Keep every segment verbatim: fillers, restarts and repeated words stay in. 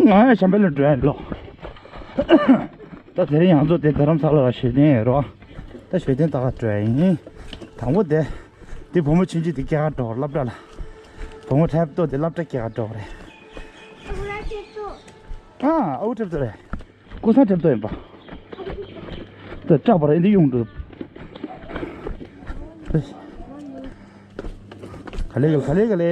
ང་ཡང་བྱམས་པ་ལ་འགྲོ་ཡ་ལོ། ད་དེ་རིང་ཡང་ཚོ་དེ་རྡ་རམ་ས་ལ་བ་ཞེ་བདེ་ཡོད་རོ། ད་ཞེ་བདེ་ད་ག་འགྲོ་ཡ་ཡིན། དང་པོ་དེ། དེ་བུ་མོ་ཆུང་ཆུང་དེ་སྐྱེལ་ག་འགྲོ་སློབ་གྲྭ་ལ། བུ་མོ་ཁྲབ་ཏོ་དེ་སློབ་གྲྭ་སྐྱེལ་ག་འགྲོ་རེད། ཨ་ཨ་བུ་ཁྲབ་ཏོ་རེད། ཀུ་ས་ཁྲབ་ཏོ་ཡིན་པ། ད་སྐྲག་པ་རེད་འདི་ཡོང་འགྲོ། ག་ལེ་ག་ལེ་ག་ལེ།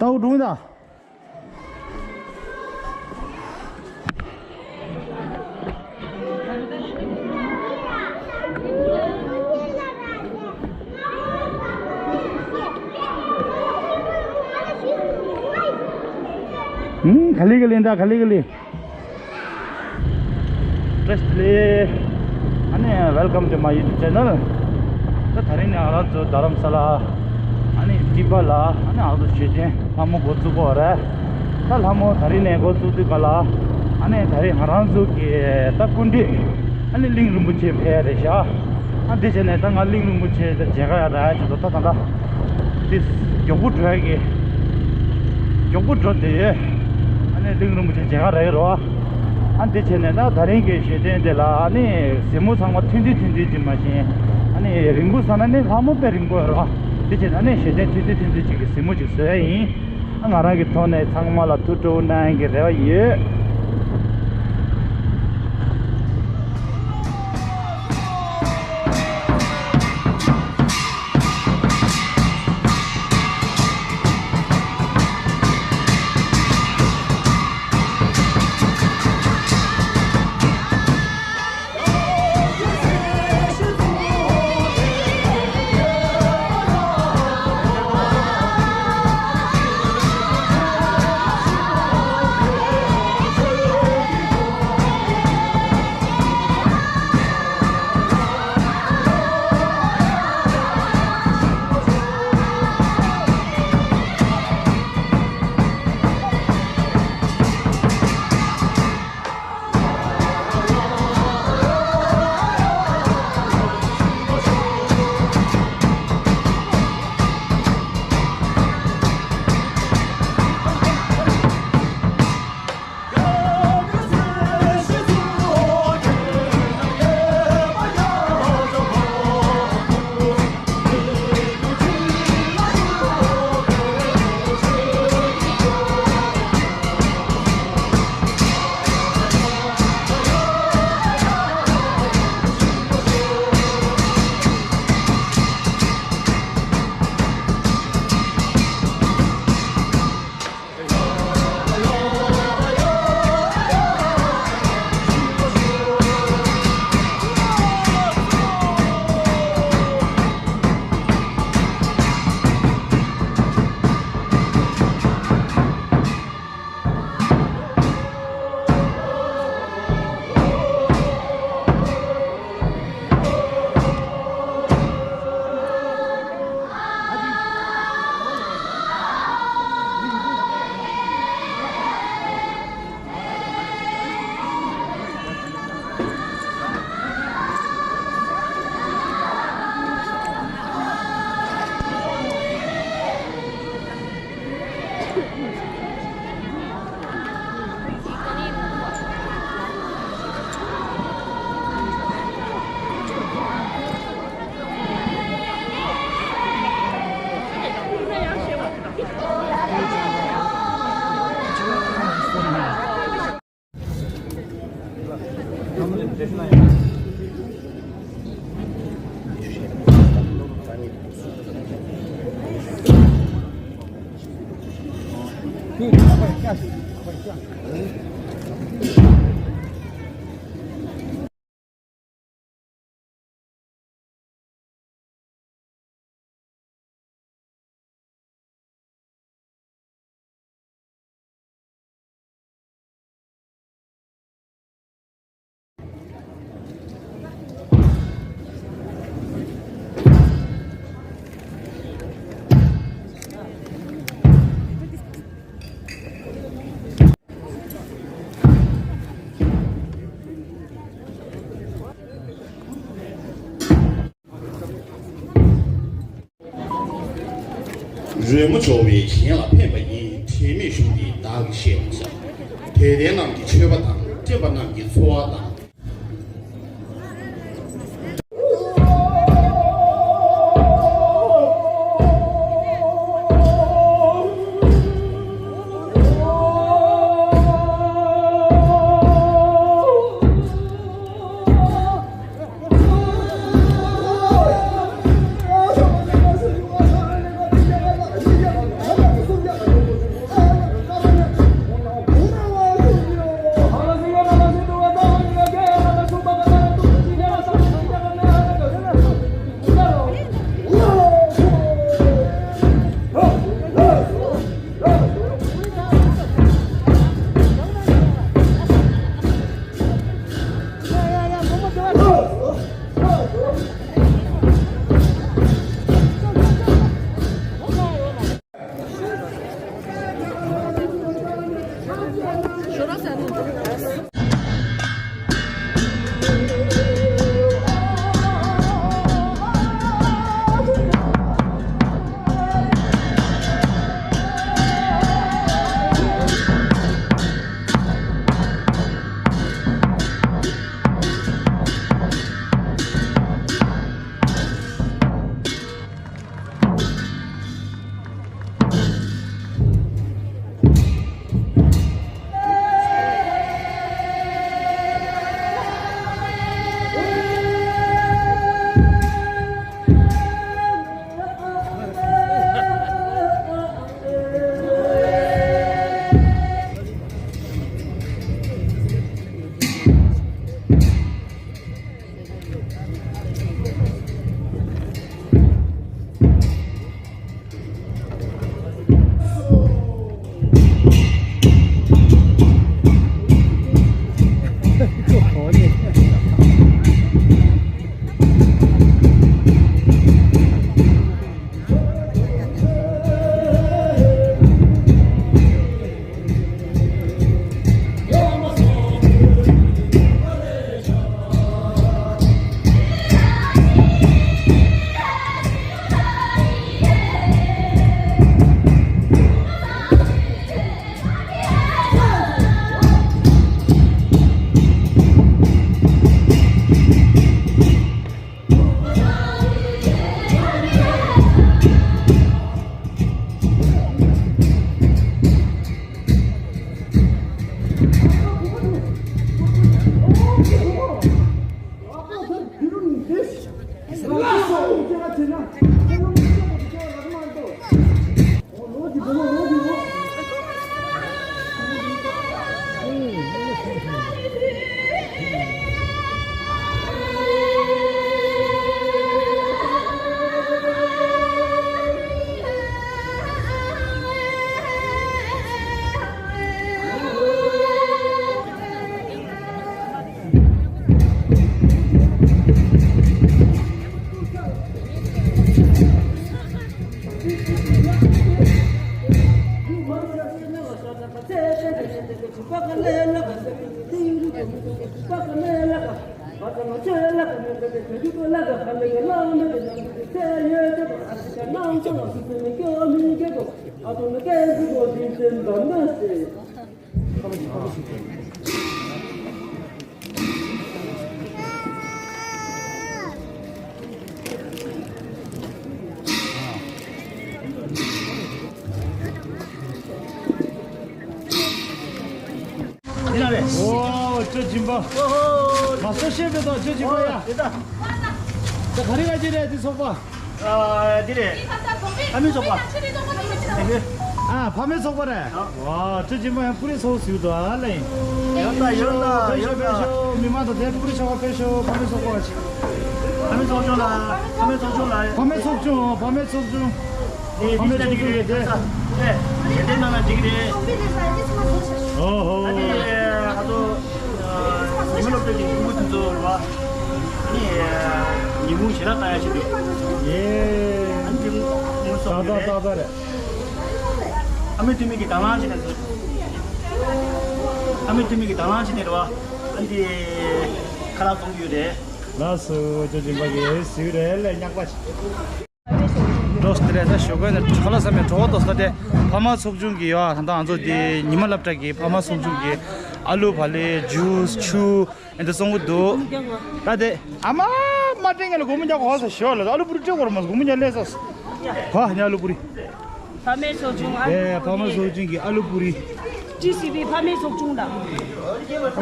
ཏའོ་སྒྲུང་ད། ཧུམ། ག་ལེ་ག་ལེ་འདྲ་ག་ལེ་ག་ལེ། བཀྲ་ཤིས་བདེ་ལེགས། ཨ་ནི་welcome to my YouTube channel། ད་དེ་རིང་ནས་ང་རང་ཚོ་རྡ་རམ་ས་ལ། ཨ་ནི་ཏི་པ་ལ། ཨ་ནི་ཨ་ཚོ་ཞེ་ཆེན་ལྷ་མོ་འགོ་བཙུགས་པ་རེད། ད་ལྷ་མོ་དེ་རིང་ནས་འགོ་བཙུགས་དུས་ག་ལ། ཨ་ནི་དེ་རིང་ང་རང་ཚོ་གི་ད་སྐུ་མགྲོན། ཨ་ནི་གླིང་རིན་པོ་ཆེ་ཕེབས་རེད་ཤག་ཨ་འདི་བྱས་ནས་ད་ང་གླིང་རིན་པོ་ཆེ་དང་མཇལ་ཁ་ཡ་རག་ཡ་ཆེད་དུ་ད་ད་ད། འདི་མགྱོགས་པོ་འགྲོ་ཡ་གི། མགྱོགས་པོ་འགྲོ་བསྡད་ཡོད། ཨ་ནི་གླིང་རིན་པོ་ཆེ་མཇལ་ཁ་རག་གི་རེད་བ། ཨ་འདི་བྱས་ནས་ད་དེ་རིང་གི་ཞེ་ཆེན་དེ་ལ་ཨ་ནི་གཟིགས་མོ་ཚང་མ་ཐུང་ཐུང་ཐུང་ཐུང་ཅིག་མ་བྱན། ཨ་ནི་རིང་པོ་ཟ་ན་ནི་ལྷ་མོ་དཔེ་རིང་པོ་ཡོད་རེད་བ། འདི་བྱས་ནས་ཨ་ནི་ཞེ་ཆེན་ཐུང་ཐུང་ཐུང་ཐུང་ཅིག་གི་གཟིགས་མོ་ཅིག་བཟོ་ཡ་ཡིན། ང་རང་གི་ཐོག་ནས་ཚང་མ་ལ་ཐུགས་སྤྲོ་བོ་གནང་ཡག་གི་རེ་བ་ཡོད། རོལ་མོ་སྦྱོར་བས་གཞན་ལ་ཕན་པ་ཡིན། དྲན་མེད་གཞུང་འདི་བདག་གིས་ཤེས་པར་བྱ། དད་ལྡན་རྣམས་ཀྱི་མཆོད་པ་དང་། སྤྲིན་པ་རྣམས་ཀྱི་འཚོ་བ་དང་། འདི་ན་རེད། ཨོ། ཅོ་སྦྱིན་པ། ཨོ་ཧོ། མ་སོ་ཤེས་པའི་ད་ཅོ་སྦྱིན་པ་ཡ། འདི་ད། ད་ག་རེ་ག་ཅི་རེད་འདི་ཚོགས་པ། ཨ། འདི་རེད། ཕ་མའི་ཚོགས་པ། ཨ། ཕ་མའི་ཚོགས་པ་རེད། ཨ། ཅོ་སྦྱིན་པ་ཡང་ཕུ་རེ་ཚོགས་ཟིག་ད་ཨ་ལེ། ཡོད་ད་ཡོད་ད་ཕེབས་ཤོག་ཡོད་ད། ཕེབས་ཤོག་མི་མང་དང་དེ་ཕུ་རེ་ཚོགས་པ་ཕེབས་ཤོག་ཕ་མའི་ཚོགས་པ། ཕ་མའི་ཚོགས་ཆུང་ལ། ཕ་མའི་ཚོགས་ཆུང་ལ། ཕ་མའི་ཚོགས་ཆུང་། ཕ་མའི་ཚོགས་ཆུང་། ཨེ། འདི་ཅི་འགྲིག་གི་རེད་དེ། ཨེ། དེ་འདྲའི་ནང་ན་འགྲིག་གི་རེད། ཨོ་ཧོ། ཨ་ནི་ང་ཚོ་ཉི་མ་སློབ་གྲྭ་གི་ཕྲུ་གུ་དེ་ཚོ་རེད་བ། ཨ་ནི་ཉིན་གུང་ཞལ་ལག་བཏང་ཡ་ཞིག་འདུག་ཡེ། ཨ་ནི་དེ་ངོ་སོ་ཏག་ཏག་རེད། ཏག་ཏག་རེད། ཨ་མའི་འཐུས་མི་གི་དང་བླངས་བྱས་ནས་བཟོ། ཨ་མའི་འཐུས་མི་གི་དང་བླངས་བྱས་ནས་རེད་བ། ཨ་ནི་ཁ་ལག་བཙོང་གི་ཡོད་རེད། ལགས་སོ། ཅོ་སྦྱིན་པ་གི་ཟིག་རེད་ལས་ཉག་པ་ཞིག་ལོས་དེ་ལས་ད་ཞོགས་ཀས་ནས་ཁ་ལག་ཟ་མེད་གྲོགས་པོ་དོ་ས་དེ་ཕ་མ་ཚོགས་ཆུང་གི་ཡོད་ཨ། ད་ང་ཚོ་དེ་ཉི་མ་སློབ་གྲྭ་གི་ཕ་མ་ཚོགས་ཆུང་གི་ཨ་ལུ་བག་ལེབ་ཇུས་ཆུ་ཨེ་འདི་བཙོང་གི་འདུག་ད་དེ་ཨ་མ་མ་སྤྲད་ངས་ལ་སྒོར་མོ་བརྒྱ་གོ་ས་ཞོག་ལ་ཨ་ལུ་པུ་རི་སྤྲད་དགོས་ར་མ་སྒོར་མོ་བརྒྱ་ལས་ས་ག་ཉ་ཨ་ལུ་པུ་རི། ཕ་མའི་ཚོགས་ཆུང་ཨ་ལུ་ཨེ་ཕ་མ་པུ་རི། ཚོགས་ཆུང་གི་ཨ་ལུ་པུ་རི། ཊི་སི་བི་ཕ་མའི་ཚོགས་ཆུང་དང་།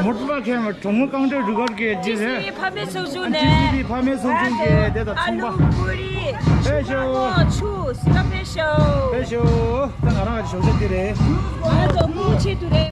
མོ་ཊ་པ་ཁེ་མ་གྲོང་མོ་རྐང་གྲས་རུ་ཁག་གི་ཊི་སི་བི་ཕ་མའི་ཚོགས་ཆུང་ནས། ཊི་སི་བི་ཕ་མའི་ཚོགས་ཆུང་གི་དེ་དང་ཨ་ཚོང་པ། ལུ་པུ་རི། ཕེ་ཤོ། ཆུ་སི་ཀ་ཕེ་ཤོ། ཕེ་ཤོ། ད་ང་རང་གི་ཞོགས་ཇ་དེ་རེད། ང་ཚོ་ཀུ་ཆེ་དུ་རེད།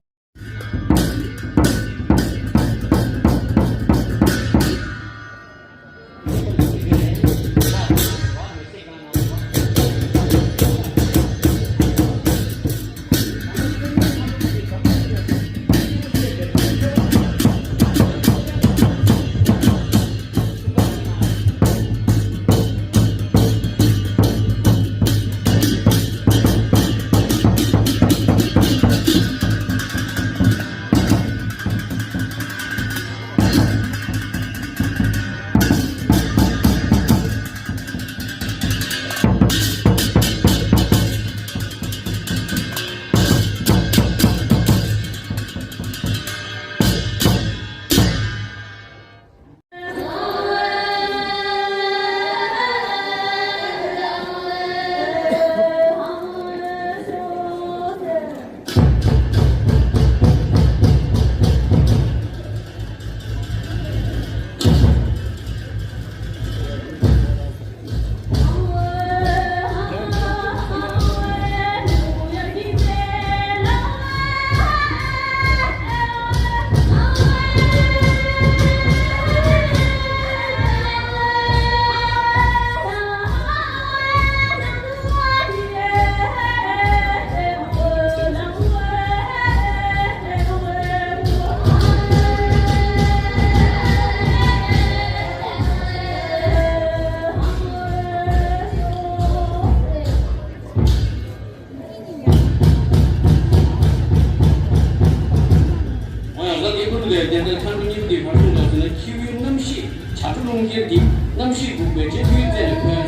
ང་ཡང་ལ་དེ་ཀུན་ལས་བདེན་པའི་མཐའ་མི་ཉིད་དེ་མ་བྱུང་ལ་ཟེར་ན། ཁྱེའུའི་རྣམ་ཤེས་བྱ་སྒྲོ་རླུང་རྒྱལ་འདི། རྣམ་ཤེས་འགུགས་པའི་སྤྲེལ་བུའི་རྩེ་ནས་ཐོན།